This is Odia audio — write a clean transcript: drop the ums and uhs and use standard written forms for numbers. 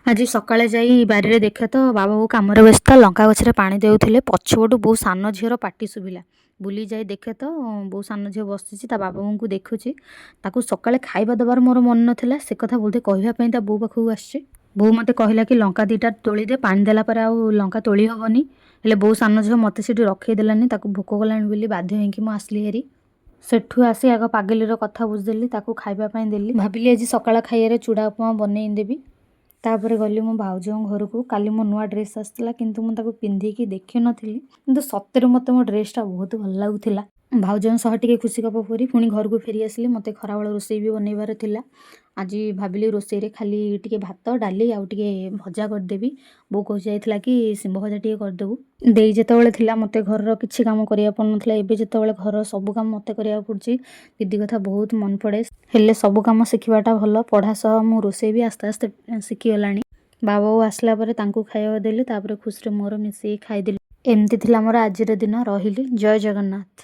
ଆଜି ସକାଳେ ଯାଇ ବାରିରେ ଦେଖେ ତ ବାବା ବୋଉ କାମରେ ବ୍ୟସ୍ତ, ଲଙ୍କା ଗଛରେ ପାଣି ଦେଉଥିଲେ। ପଛପଟୁ ବୋଉ ସାନ ଝିଅର ପାଟି ଶୁଭିଲା। ବୁଲି ଯାଇ ଦେଖେ ତ ବୋଉ ସାନ ଝିଅ ବସିଛି, ତା ବାବା ବୋଉଙ୍କୁ ଦେଖୁଛି। ତାକୁ ସକାଳେ ଖାଇବା ଦେବାର ମୋର ମନେ ନଥିଲା, ସେ କଥା ବୋଧେ କହିବା ପାଇଁ ତା ବୋଉ ପାଖକୁ ଆସିଛି। ବୋଉ ମୋତେ କହିଲା କି ଲଙ୍କା ଦୁଇଟା ତୋଳିଦେ, ପାଣି ଦେଲା ପରେ ଆଉ ଲଙ୍କା ତୋଳି ହେବନି। ହେଲେ ବୋଉ ସାନ ଝିଅ ମୋତେ ସେଠି ରଖେଇ ଦେଲାନି, ତାକୁ ଭୋକ କଲାଣି ବୋଲି ବାଧ୍ୟ ହେଇକି ମୁଁ ଆସିଲି ହେରି। ସେଠୁ ଆସି ଆଗ ପାଗେଲିର କଥା ବୁଝିଦେଲି, ତାକୁ ଖାଇବା ପାଇଁ ଦେଲି। ଭାବିଲି ଆଜି ସକାଳ ଖାଇବାରେ ଚୁଡ଼ା ଉପମା ବନେଇ ଦେବି। ତାପରେ ଗଲି ମୋ ଭାଉଜଙ୍କ ଘରକୁ। କାଲି ମୋ ନୂଆ ଡ୍ରେସ୍ ଆସିଥିଲା, କିନ୍ତୁ ମୁଁ ତାକୁ ପିନ୍ଧିକି ଦେଖିନଥିଲି। କିନ୍ତୁ ସତରେ ମୋତେ ମୋ ଡ୍ରେସ୍ଟା ବହୁତ ଭଲ ଲାଗୁଥିଲା। ଭାଉଜଙ୍କ ସହ ଟିକେ ଖୁସି ଗପ କରି ପୁଣି ଘରକୁ ଫେରି ଆସିଲି। ମୋତେ ଖରାବେଳ ରୋଷେଇ ବି ବନେଇବାର ଥିଲା। ଆଜି ଭାବିଲି ରୋଷେଇରେ ଖାଲି ଟିକେ ଭାତ, ଡାଲି ଆଉ ଟିକେ ଭଜା କରିଦେବି। ବୋଉ କହି ଯାଇଥିଲା କି ଶିମ୍ବ ଭଜା ଟିକେ କରିଦେବୁ। ଦେଇ ଯେତେବେଳେ ଥିଲା, ମୋତେ ଘରର କିଛି କାମ କରିବାକୁ ପଡ଼ୁନଥିଲା। ଏବେ ଯେତେବେଳେ ଘରର ସବୁ କାମ ମୋତେ କରିବାକୁ ପଡ଼ୁଛି, ଦିଦି କଥା ବହୁତ ମନେ ପଡ଼େ। ହେଲେ ସବୁ କାମ ଶିଖିବାଟା ଭଲ। ପଢ଼ା ସହ ମୁଁ ରୋଷେଇ ବି ଆସ୍ତେ ଆସ୍ତେ ଶିଖିଗଲାଣି। ବାବା ବୋଉ ଆସିଲା ପରେ ତାଙ୍କୁ ଖାଇବାକୁ ଦେଲି, ତାପରେ ଖୁସିରେ ମୋର ମିଶିକି ଖାଇଦେଲୁ। ଏମିତି ଥିଲା ମୋର ଆଜିର ଦିନ। ରହିଲି, ଜୟ ଜଗନ୍ନାଥ।